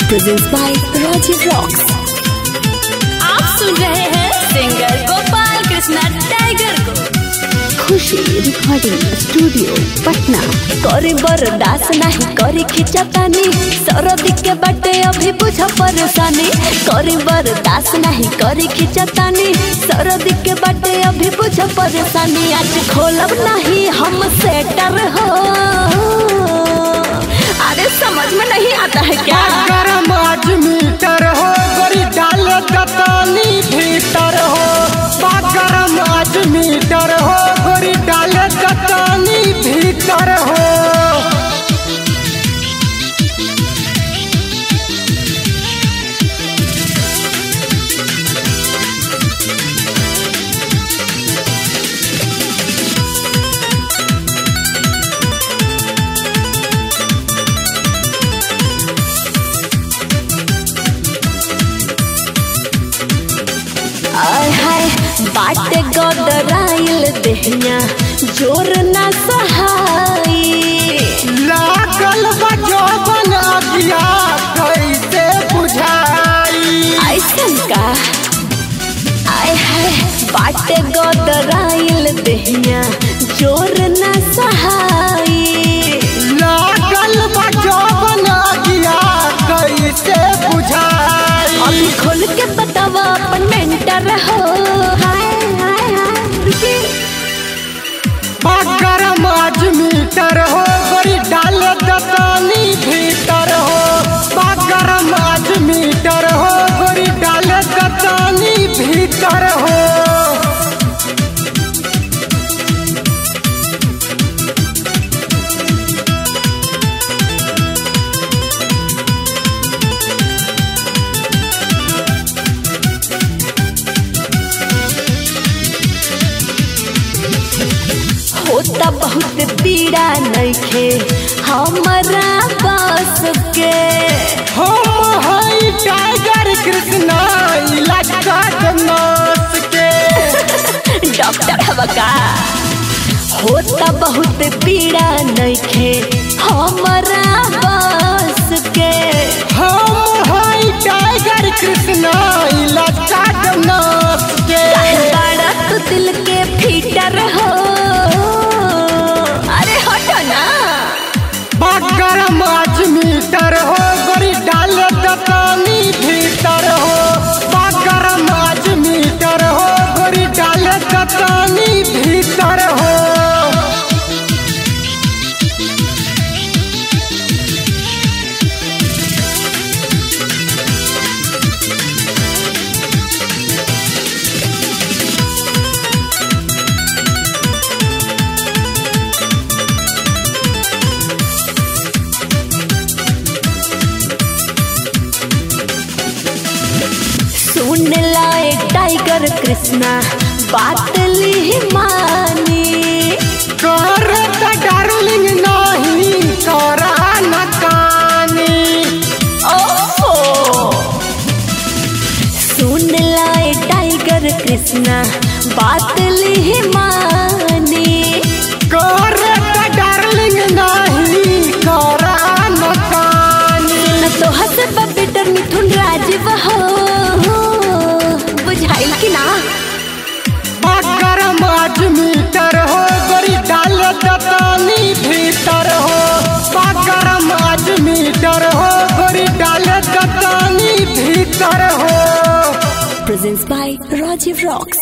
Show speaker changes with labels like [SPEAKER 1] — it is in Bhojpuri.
[SPEAKER 1] Presents by Rajiv Rocks.
[SPEAKER 2] आप सुन रहे हैं सिंगर गोपाल कृष्णा टाइगर को।
[SPEAKER 1] खुशी रिकॉर्डिंग स्टूडियो पटना। करे बर्दाश्त नहीं करे खिंचतानी, सरदी के बाटे अभी बुझ परेशानी। करे बर्दाश्त नहीं करे खिंचतानी, सरदी के बाटे अभी बुझ परेशानी। आज खोलब नहीं हम सेटर हो, अरे समझ में नहीं आता है क्या?
[SPEAKER 3] गरम आज मीटर हो, गोरी डाल दतानी भीतर हो। गरम आज मीटर हो, गोरी डाल दतानी भीतर हो।
[SPEAKER 1] बाटे गदराइल देहिया जोर ना सहाई,
[SPEAKER 3] लागल बा जोबन अगिया कैसे बुझाई।
[SPEAKER 1] ऐसन का आय हाय, बाटे गदराइल देहिया जोर ना सहाई,
[SPEAKER 3] लागल बा जोबन अगिया कैसे बुझाई।
[SPEAKER 1] अभी खोल के बतावा अपन मेंटर हो।
[SPEAKER 3] गरम आज मीटर हो, गोरी डाल दतानी भीतर हो। गरम आज मीटर हो, गोरी डाल दतानी भीतर हो।
[SPEAKER 1] होता बहुत पीड़ा नइखे हमरा बस के,
[SPEAKER 3] हम हई टाइगर कृष्णा इलाका नस के।
[SPEAKER 1] डॉक्टर हवा का? होता बहुत पीड़ा नइखे हमरा बस के,
[SPEAKER 3] हम हई टाइगर कृष्णा इलाका नस के।
[SPEAKER 1] बड़ा तू दिल के फीटर हो, अरे हटो ना।
[SPEAKER 3] गरम आज मीटर हो, गोरी डाल दतानी भीतर हो। गरम आज मीटर हो, गोरी डाल दतानी भीतर हो।
[SPEAKER 1] सुन लाए टाइगर कृष्णा बात ली मानी,
[SPEAKER 3] कर डार्लिंग नहीं करा न कानी।
[SPEAKER 1] ओहो सुन लाए टाइगर कृष्णा बात ली मानी,
[SPEAKER 3] कर डार्लिंग नहीं करा न कानी।
[SPEAKER 1] न तो हंस बेटर मिथुन राजीव हो, बुझाइल कि ना?
[SPEAKER 3] गरम आज मीटर हो, गोरी डाल दतानी भीतर हो। गरम आज मीटर हो, गोरी डाल दतानी भीतर हो।
[SPEAKER 1] Presents by Rajiv Rocks.